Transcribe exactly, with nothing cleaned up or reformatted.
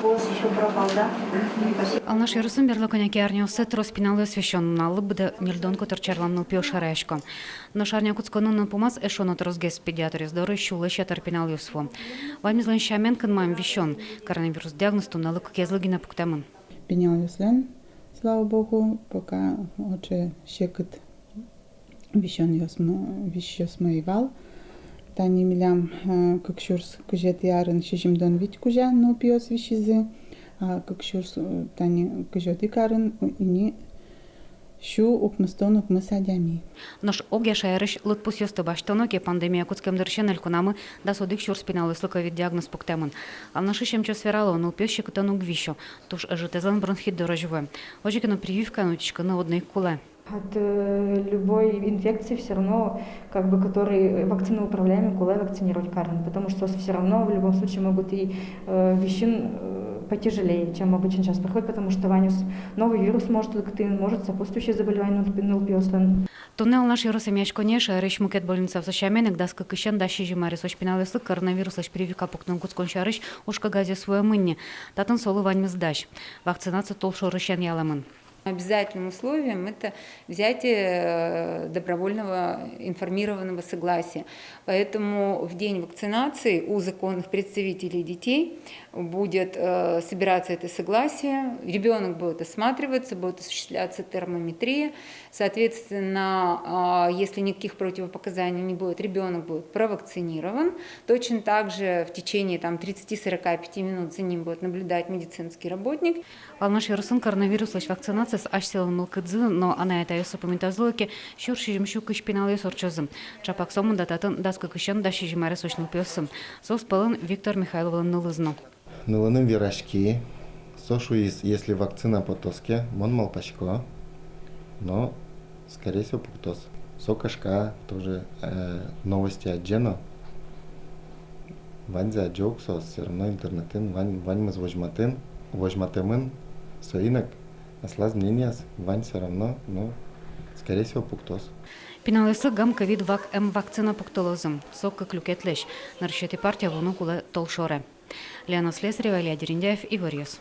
Голос ещё пропал, да? Спасибо. Алнаш ёросын берло кӧня ке арняоссэ трос пиналъёс висё. Нуналлы быдэ ньыльдон котыр черлам нылпиос шараясько. Нош арня кутсконын но пумаз эшшо но тросгес педиатръёс доры сюлэсь ятыр пиналъёс вуо. Ваньмызлэн сямен кынмам висён. Коронавирус диагноз туннэлы кыкезлы гинэ пуктэмын. Пиналъёслэн, слава богу, пока отчы секыт висёнъёсмы, висёнъёсмы ӧй вал. Тани милям, э, кык сюрс кызетӥ арын сизьымдон вить кузя нылпиос висизы, а кык сюрс, э, тани кызетӥ ик арын ини сю укмыстон укмыс адями. Нош огъя шаерысь лыдпусъёсты басьтоно ке, пандемия кутскем дырысен элькунамы дас одӥг сюрс пиналъёслы ковид диагноз пуктэмын. Алнашысь эмчиос верало, нылпиос секытэн уг висё, туж ӧжытэзлэн бронхит дорозь вуэ. Озьы ке но, прививкаен утиськыны одно ик кулэ. От, э, любой инфекции всё равно, как бы, который вакциноуправляемый, кулэ вакцинировать карыны, потому что соос всё равно в любом случае могут и, э, висьын, э, потяжелее, чем обычно сейчас проходит, потому что ваньмыз новый вирус может лыктыны, может сопутствующее заболевание ныл-, нылпиослэн. Туннэ Алнаш ёрос эмъяськонэ шаерысь мукет больницаослы сямен ик дас кыкысен дас сизьым аресозь пиналъёслы коронавируслэсь прививка пуктыны кутскон сярысь уж кагазъёс вуэмын ни. Татын солы ваньмыз дась. Вакцинация толшорысен ялэмын. Обязательным условием это взятие, э, добровольного информированного согласия. Поэтому в день вакцинации у законных представителей детей будет, э, собираться это согласие. Ребёнок будет осматриваться, будет осуществляться термометрия. Соответственно, а, если никаких противопоказаний не будет, ребёнок будет провакцинирован. Точно так же в течение, там, тридцати-сорока пяти минут за ним будет наблюдать медицинский работник. Алнаш ёросын коронавируслэсь вакцинациез асьсэлэн мылкыдзы но анай-атайёссы пумитазы луэ ке, сюрс сизьымсю кызь пиналъёс ортчозы. Чапак сомында татын дас кыкысен дас сизьым аресозь нылпиоссы. Соос пӧлын Виктор Михайловлэн нылыз но. Нылыным вераськи, со шуиз, если вакцина потоз ке, мон малпасько, но, скорее всего, пуктоз. Со кашка тоже, э, новости адӟе но. Ваньзэ адӟо ук соос, всё равно интернетын вань, ваньмыз возьматын, возьматэмын, соин ик аслаз мнениез вань всё равно, но, скорее всего, пуктоз. Пиналъёслы гам-ковид-вак эм вакцина пуктылозы. Со кык люкетлэсь. Нырысетӥ партия вуыны кулэ толшоре. Лена Слесарева, Илья Дерендяев, «Иворъёс».